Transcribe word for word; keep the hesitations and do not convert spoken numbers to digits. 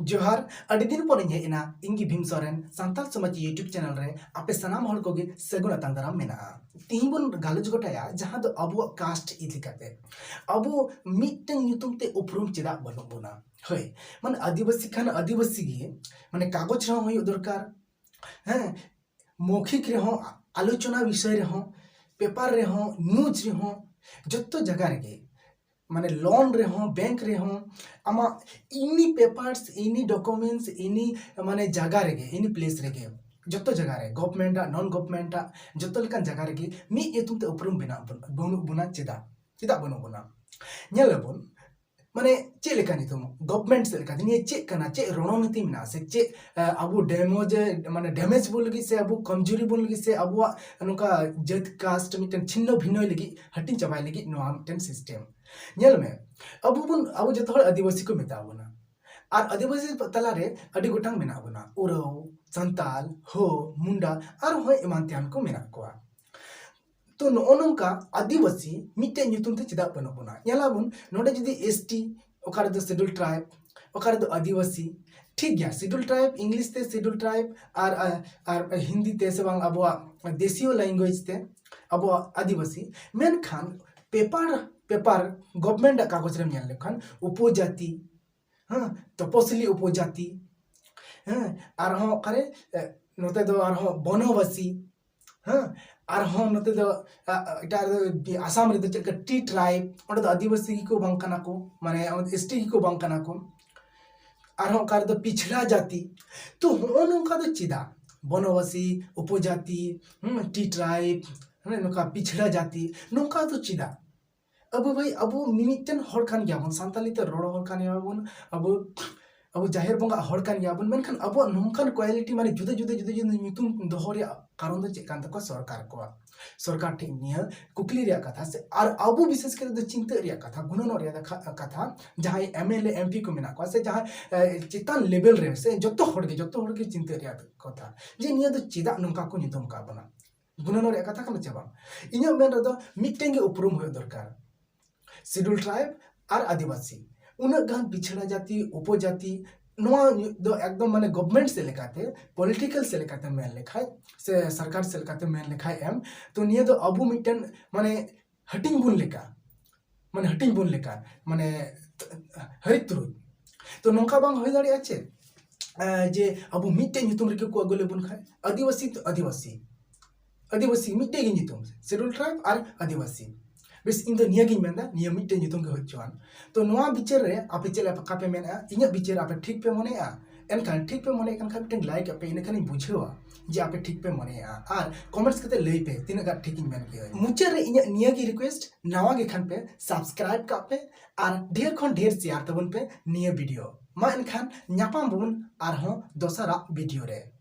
ᱡᱚᱦᱟᱨ, ᱟᱹᱰᱤ ᱫᱤᱱ ᱯᱚᱨᱮᱧ ᱦᱮᱡ ᱮᱱᱟ᱾ ᱤᱧ ᱜᱮ ᱵᱷᱤᱢ ᱥᱚᱨᱮᱱ, ᱥᱟᱱᱛᱟᱲ ᱥᱚᱢᱟᱡᱽ YouTube channel ᱨᱮ ᱟᱯᱮ ᱥᱟᱱᱟᱢ ᱦᱚᱲ ᱠᱚᱜᱮ ᱥᱟᱹᱜᱩᱱ ᱟᱛᱟᱝ ᱫᱟᱨᱟᱢ ᱢᱮᱱᱟᱜᱼᱟ᱾ ᱛᱤᱦᱤᱧ ᱵᱚᱱ ᱜᱟᱞᱚᱪ ᱜᱚᱴᱟᱭᱟ ᱡᱟᱦᱟᱸ ᱫᱚ ᱟᱵᱚᱣᱟᱜ caste ᱤᱫᱤ ᱠᱟᱛᱮ᱾ ᱟᱵᱚ ᱢᱤᱫᱴᱟᱝ ᱧᱩᱛᱩᱢ ᱛᱮ ᱩᱯᱨᱩᱢ ᱪᱮᱫᱟᱜ ᱵᱟᱹᱱᱩᱜ ᱵᱚᱱᱟ? ᱦᱳᱭ, ᱢᱟᱱᱮ ᱟᱹᱫᱤᱵᱟᱹᱥᱤ ᱠᱷᱟᱱ ᱟᱹᱫᱤᱵᱟᱹᱥᱤ ᱜᱮ, ᱢᱟᱱᱮ ᱠᱟᱜᱚᱡᱽ ᱨᱮᱦᱚᱸ ᱦᱩᱭᱩᱜ ᱫᱚᱨᱠᱟᱨ, ᱦᱮᱸ, ᱢᱳᱣᱠᱷᱤᱠ ᱨᱮᱦᱚᱸ, ᱟᱞᱳᱪᱚᱱᱟ ᱵᱤᱥᱚᱭ ᱨᱮᱦᱚᱸ, ᱯᱮᱯᱟᱨ ᱨᱮᱦᱚᱸ, ᱱᱤᱭᱩᱡᱽ ᱨᱮᱦᱚᱸ, ᱡᱚᱛᱚ ᱡᱟᱭᱜᱟ ᱨᱮᱜᱮ, ᱢᱟᱱᱮ ᱞᱳᱱ ᱨᱮᱦᱚᱸ, ᱵᱮᱝᱠ ᱨᱮᱦᱚᱸ, ᱟᱢᱟᱜ ᱮᱱᱤ ᱯᱮᱯᱟᱨᱥ, ᱮᱱᱤ ᱰᱚᱠᱩᱢᱮᱱᱴᱥ, ᱮᱱᱤ ᱢᱟᱱᱮ ᱡᱟᱭᱜᱟ ᱨᱮᱜᱮ, ᱮᱱᱤ ᱯᱞᱮᱥ ᱨᱮᱜᱮ, ᱡᱚᱛᱚ ᱡᱟᱭᱜᱟ ᱨᱮ, ᱜᱚᱵᱷᱢᱮᱱᱴ ᱟᱜ, ᱱᱚᱱ ᱜᱚᱵᱷᱢᱮᱱᱴ ᱟᱜ, ᱡᱚᱛᱚ ᱞᱮᱠᱟᱱ ᱡᱟᱭᱜᱟ ᱨᱮᱜᱮ ᱢᱤᱫ ᱧᱩᱛᱩᱢ ᱛᱮ ᱩᱯᱨᱩᱢ ᱵᱮᱱᱟᱜ ᱵᱚᱱ-, ᱵᱟᱹᱱᱩᱜ ᱵᱚᱱᱟ᱾ ᱪᱮᱫᱟᱜ? ᱪᱮᱫᱟᱜ ᱵᱟᱹᱱᱩᱜ ᱵᱚᱱᱟ? ᱧᱮᱞ ᱟᱵᱚᱱ, ᱢᱟᱱᱮ ᱪᱮᱫ ᱞᱮᱠᱟ ᱧᱩᱛᱩᱢ, ᱜᱚᱵᱷᱢᱮᱱᱴ ᱥᱮᱫ ᱞᱮᱠᱟ, ᱱᱤᱭᱟᱹ ᱪᱮᱫ ᱠᱟᱱᱟ, ᱪᱮᱫ ᱨᱚᱬᱚᱱᱤᱛᱤ ᱢᱮᱱᱟᱜᱼᱟ, ᱥᱮ ᱪᱮᱫ, ᱟᱵᱚ ᱰᱮᱢᱮᱡᱽ, ᱢᱟᱱᱮ ᱰᱮᱢᱮᱡᱽ ᱵᱚᱱ ᱞᱟᱹᱜᱤᱫ, ᱥᱮ ᱟᱵᱚ ᱠᱚᱢᱡᱩᱨᱤ ᱵᱚᱱ ᱞᱟᱹᱜᱤᱫ, ᱥᱮ ᱟᱵᱚᱣᱟᱜ ᱱᱚᱝᱠᱟ ᱡᱟᱹᱛ ᱠᱟᱥᱴ ᱢᱤᱫᱴᱮᱱ ᱪᱷᱤᱱᱱᱚ ᱵᱷᱤᱱᱱᱚᱭ ᱞᱟᱹᱜᱤᱫ, ᱦᱟᱹᱴᱤᱧ ᱪᱟᱵᱟᱭ ᱞᱟᱹᱜᱤᱫ ᱱᱚᱣᱟ ᱢᱤᱫᱴᱮᱱ ᱥᱤᱥᱴᱮᱢ? ᱧᱮᱞ ᱢᱮ, ᱟᱵᱚ ᱵᱚᱱ, ᱟᱵᱚ ᱡᱚᱛᱚ ᱦᱚᱲ ᱟᱹᱫᱤᱵᱟᱹᱥᱤ ᱠᱚ ᱢᱮᱛᱟ ᱵᱚᱱᱟ, ᱟᱨ ᱟᱹᱫᱤᱵᱟᱹᱥᱤ ᱛᱟᱞᱟᱨᱮ ᱟᱹᱰᱤ ᱜᱚᱴᱟᱝ ᱢᱮᱱᱟᱜ ᱵᱚᱱᱟ, ᱳᱨᱟᱸᱣ, ᱥᱟᱱᱛᱟᱞ, ᱦᱳ, ᱢᱩᱱᱰᱟ, ᱟᱨᱦᱚᱸ ᱮᱢᱟᱱ ᱛᱮᱭᱟᱱ ᱠᱚ ᱢᱮᱱᱟᱜ ᱠᱚᱣᱟ᱾ ᱛᱚ ᱱᱚᱜᱼᱚ ᱱᱚᱝᱠᱟ ᱟᱹᱫᱤᱵᱟᱹᱥᱤ ᱢᱤᱫᱴᱮᱡ ᱧᱩᱛᱩᱢ ᱛᱮ ᱪᱮᱫᱟᱜ ᱵᱟᱹᱱᱩᱜ ᱵᱚᱱᱟ? ᱧᱮᱞᱟᱵᱚᱱ ᱱᱚᱰᱮ ᱡᱩᱫᱤ ᱮᱥ ᱴᱤ, ᱚᱠᱟ ᱨᱮᱫᱚ ᱥᱤᱰᱩᱞ ᱴᱨᱟᱭᱤᱵᱽ, ᱚᱠᱟ ᱨᱮᱫᱚ ᱟᱹᱫᱤᱵᱟᱹᱥᱤ, ᱴᱷᱤᱠ ᱜᱮᱭᱟ, ᱥᱤᱰᱩᱞ ᱴᱨᱟᱭᱤᱵᱽ ᱤᱝᱞᱤᱥ ᱛᱮ ᱥᱤᱰᱩᱞ ᱴᱨᱟᱭᱤᱵᱽ, ᱟᱨ, ᱟᱨ, ᱟᱨ ᱦᱤᱱᱫᱤ ᱛᱮ ᱥᱮ ᱵᱟᱝ ᱟᱵᱚᱣᱟᱜ ᱫᱮᱥᱤᱭᱚ ᱞᱮᱝᱜᱩᱭᱮᱡᱽ ᱛᱮ ᱟᱵᱚᱣᱟᱜ ᱟᱹᱫᱤᱵᱟᱹᱥᱤ, ᱢᱮᱱᱠᱷᱟᱱ ᱯᱮᱯᱟᱨ, ᱯᱮᱯᱟᱨ ᱜᱚᱵᱷᱢᱮᱱᱴ ᱟᱜ ᱠᱟᱜᱚᱡᱽ ᱨᱮᱢ ᱧᱮᱞ ᱞᱮᱠᱷᱟᱱ ᱩᱯᱚᱡᱟᱛᱤ, ᱦᱮᱸ, ᱛᱚᱯᱚᱥᱤᱞᱤ ᱩᱯᱚᱡᱟᱛᱤ, ᱦᱮᱸ, ᱟᱨᱦᱚᱸ ᱚᱠᱟᱨᱮ, ᱮ, ᱱᱚᱛᱮ ᱫᱚ ᱟᱨᱦᱚᱸ ᱵᱚᱱᱚᱵᱟᱥᱤ, ᱦᱮᱸ, ᱟᱨᱦᱚᱸ ᱱᱚᱛᱮ ᱫᱚ, ᱟ, ᱟ, ᱮᱴᱟᱜ ᱨᱮᱫᱚ ᱟᱥᱟᱢ ᱨᱮᱫᱚ ᱪᱮᱫ ᱞᱮᱠᱟ ᱴᱤ ᱴᱨᱟᱭᱤᱵᱽ, ᱚᱸᱰᱮ ᱫᱚ ᱟᱹᱫᱤᱵᱟᱹᱥᱤ ᱜᱮᱠᱚ ᱵᱟᱝ ᱠᱟᱱᱟ ᱠᱚ, ᱢᱟᱱᱮ ᱮᱥ ᱴᱤ ᱜᱮᱠᱚ ᱵᱟᱝ ᱠᱟᱱᱟ ᱠᱚ᱾ ᱟᱨᱦᱚᱸ ᱚᱠᱟ ᱨᱮᱫᱚ ᱯᱤᱪᱷᱲᱟ ᱡᱟᱹᱛᱤ᱾ ᱛᱚ ᱦᱚᱸᱜᱼᱚ ᱱᱚᱝᱠᱟ ᱫᱚ ᱪᱮᱫᱟᱜ? ᱵᱚᱱᱚᱵᱟᱥᱤ, ᱩᱯᱚᱡᱟᱹᱛᱤ, ᱦᱩᱸ, ᱴᱤ ᱴᱨᱟᱭᱤᱵᱽ, ᱦᱮᱸ, ᱱᱚᱝᱠᱟ ᱯᱤᱪᱷᱲᱟ ᱡᱟᱹᱛᱤ, ᱱᱚᱝᱠᱟ ᱫᱚ ᱪᱮᱫᱟᱜ? ᱟᱵᱚ ᱵᱷᱟᱹᱭ, ᱟᱵᱚ ᱢᱤᱢᱤᱫᱴᱮᱱ ᱦᱚᱲ ᱠᱟᱱ ᱜᱮᱭᱟᱵᱚᱱ, ᱥᱟᱱᱛᱟᱞᱤ ᱛᱮ ᱨᱚᱲ ᱦᱚᱲ ᱠᱟᱱ ᱜᱮᱭᱟᱵᱚᱱ, ᱟᱵᱚ, ᱟᱵᱚ ᱡᱟᱦᱮᱨ ᱵᱚᱸᱜᱟ ᱦᱚᱲ ᱠᱟᱱ ᱜᱮᱭᱟᱵᱚᱱ, ᱢᱮᱱᱠᱷᱟᱱ ᱟᱵᱚᱣᱟᱜ ᱱᱚᱝᱠᱟᱱ ᱠᱳᱣᱟᱞᱤᱴᱤ, ᱢᱟᱱᱮ ᱡᱩᱫᱟᱹ ᱡᱩᱫᱟᱹ, ᱡᱩᱫᱟᱹ ᱡᱩᱫᱟᱹ ᱧᱩᱛᱩᱢ ᱫᱚᱦᱚ ᱨᱮᱭᱟᱜ ᱠᱟᱨᱚᱱ ᱫᱚ ᱪᱮᱫ ᱠᱟᱱ ᱛᱟᱠᱚᱣᱟ? ᱥᱚᱨᱠᱟᱨ ᱴᱷᱮᱱ ᱱᱤᱭᱟᱹ ᱠᱩᱠᱞᱤ ᱨᱮᱭᱟᱜ ᱠᱟᱛᱷᱟ ᱥᱮ, ᱟᱨ ᱟᱵᱚ ᱵᱤᱥᱮᱥ ᱠᱟᱛᱮ ᱫᱚ ᱪᱤᱱᱛᱟᱹ ᱨᱮᱭᱟᱜ ᱠᱟᱛᱷᱟ, ᱜᱩᱱᱟᱹᱱᱚᱜ ᱨᱮᱭᱟᱜ ᱠᱟ-, ᱠᱟᱛᱷᱟ, ᱡᱟᱦᱟᱸᱭ M L A, M P ᱠᱚ ᱢᱮᱱᱟᱜ ᱠᱚᱣᱟ ᱥᱮ ᱡᱟᱦᱟᱸᱭ, ᱮ, ᱪᱮᱛᱟᱱ ᱞᱮᱵᱮᱞ ᱨᱮ ᱥᱮ ᱡᱚᱛᱚ ᱦᱚᱲ ᱜᱮ, ᱡᱚᱛᱚ ᱦᱚᱲ ᱜᱮ ᱪᱤᱱᱛᱟᱹ ᱨᱮᱭᱟᱜ ᱠᱟᱛᱷᱟ ᱡᱮ ᱱᱤᱭᱟᱹ ᱫᱚ ᱪᱮᱫᱟᱜ ᱱᱚᱝᱠᱟ ᱠᱚ ᱧᱩᱛᱩᱢ ᱟᱠᱟᱫ ᱵᱚᱱᱟ? ᱜᱩᱱᱟᱹᱱᱚᱜ ᱨᱮᱭᱟᱜ ᱠᱟᱛᱷᱟ ᱠᱟᱱᱟ ᱪᱮ ᱵᱟᱝ? ᱤᱧᱟᱹᱜ ᱢᱮᱱ ᱨᱮᱫᱚ ᱢᱤᱫᱴᱮᱱ ᱜᱮ ᱩᱯᱨᱩᱢ ᱦᱩᱭᱩᱜ ᱫᱚᱨᱠᱟᱨ, ᱥᱤᱰᱩᱞ ᱴᱨᱟᱭᱤᱵᱽ ᱟᱨ ᱟᱹᱫᱤᱵᱟᱹᱥᱤ᱾ ᱩᱱᱟᱹᱜ ᱜᱟᱱ ᱯᱤᱪᱷᱲᱟ ᱡᱟᱹᱛᱤ, ᱩᱯᱚᱡᱟᱹᱛᱤ, ᱱᱚᱣᱟ ᱫᱚ ᱮᱠᱫᱚᱢ ᱢᱟᱱᱮ government ᱥᱮᱫ ᱞᱮᱠᱟᱛᱮ, political ᱥᱮᱫ ᱞᱮᱠᱟᱛᱮ ᱢᱮᱱ ᱞᱮᱠᱷᱟᱡ, ᱥᱮ ᱥᱚᱨᱠᱟᱨ ᱥᱮᱫ ᱞᱮᱠᱟᱛᱮ ᱢᱮᱱ ᱞᱮᱠᱷᱟᱡ ᱮᱢ, ᱛᱚ ᱱᱤᱭᱟᱹ ᱫᱚ ᱟᱵᱚ ᱢᱤᱫᱴᱮᱱ ᱢᱟᱱᱮ ᱦᱟᱹᱴᱤᱧ ᱵᱩᱱ ᱞᱮᱠᱟ, ᱢᱟᱱᱮ ᱦᱟᱹᱴᱤᱧ ᱵᱩᱱ ᱞᱮᱠᱟ, ᱢᱟᱱᱮ ᱦᱟᱹᱨᱤᱡ ᱛᱩᱨᱩᱡ᱾ ᱛᱚ ᱱᱚᱝᱠᱟ ᱵᱟᱝ ᱦᱩᱭ ᱫᱟᱲᱮᱭᱟᱜᱼᱟ ᱪᱮᱫ, ᱮ, ᱡᱮ ᱟᱵᱚ ᱢᱤᱫᱴᱮᱱ ᱧᱩᱛᱩᱢ ᱨᱮᱜᱮ ᱠᱚ ᱟᱹᱜᱩ ᱞᱮᱵᱚᱱ ᱠᱷᱟᱡ, ᱟᱹᱫᱤᱵᱟᱹᱥᱤ ᱛᱚ ᱟᱹᱫᱤᱵᱟᱹᱥᱤ, ᱟᱹᱫᱤᱵᱟᱹᱥᱤ ᱢᱤᱫᱴᱮᱡ ᱜᱮ ᱧᱩᱛᱩᱢ, Scheduled Tribe ᱟᱨ ᱟᱹᱫᱤᱵᱟᱹᱥᱤ᱾ ᱵᱮᱥ, ᱤᱧ ᱫᱚ ᱱᱤᱭᱟᱹ ᱜᱤᱧ ᱢᱮᱱᱫᱟ, ᱱᱤᱭᱟᱹ ᱢᱤᱫᱴᱮᱡ ᱧᱩᱛᱩᱢ ᱜᱮ ᱦᱩᱭ ᱦᱚᱪᱚᱣᱟᱱ᱾ ᱛᱚ ᱱᱚᱣᱟ ᱵᱤᱪᱟᱹᱨ ᱨᱮ ᱟᱯᱮ ᱪᱮᱫ ᱞᱮᱠᱟ ᱯᱮ ᱢᱮᱱᱮᱫᱼᱟ? ᱤᱧᱟᱹᱜ ᱵᱤᱪᱟᱹᱨ ᱟᱯᱮ ᱴᱷᱤᱠ ᱯᱮ ᱢᱚᱱᱮᱭᱮᱫᱼᱟ? ᱮᱱᱠᱷᱟᱱ ᱴᱷᱤᱠ ᱯᱮ ᱢᱚᱱᱮᱭᱮᱫ ᱠᱟᱱ ᱠᱷᱟᱱ ᱢᱤᱫᱴᱮᱱ like ᱟᱯᱮ, ᱤᱱᱟᱹᱠᱷᱟᱱᱤᱧ ᱵᱩᱡᱷᱟᱹᱣᱟ ᱡᱮ ᱟᱯᱮ ᱴᱷᱤᱠ ᱯᱮ ᱢᱚᱱᱮᱭᱮᱫᱼᱟ᱾ ᱟᱨ comments ᱠᱟᱛᱮ ᱞᱟᱹᱭ ᱯᱮ ᱛᱤᱱᱟᱹᱜ ᱜᱟᱱ ᱴᱷᱤᱠ ᱤᱧ ᱢᱮᱱ ᱠᱮᱫᱟ᱾ ᱢᱩᱪᱟᱹᱫ ᱨᱮ ᱤᱧᱟᱹᱜ ᱱᱤᱭᱟᱹ ᱜᱮ request, ᱱᱟᱣᱟ ᱜᱮ ᱠᱷᱟᱱ ᱯᱮ subscribe ᱠᱟᱜ ᱯᱮ ᱟᱨ ᱰᱷᱮᱨ ᱠᱷᱚᱱ ᱰᱷᱮᱨ share ᱛᱟᱵᱚᱱ ᱯᱮ ᱱᱤᱭᱟᱹ video᱾ ᱢᱟ ᱮᱱᱠᱷᱟᱱ ᱧᱟᱯᱟᱢ ᱵᱚᱱ ᱟᱨᱦᱚᱸ ᱫᱚᱥᱟᱨᱟᱜ video ᱨᱮ᱾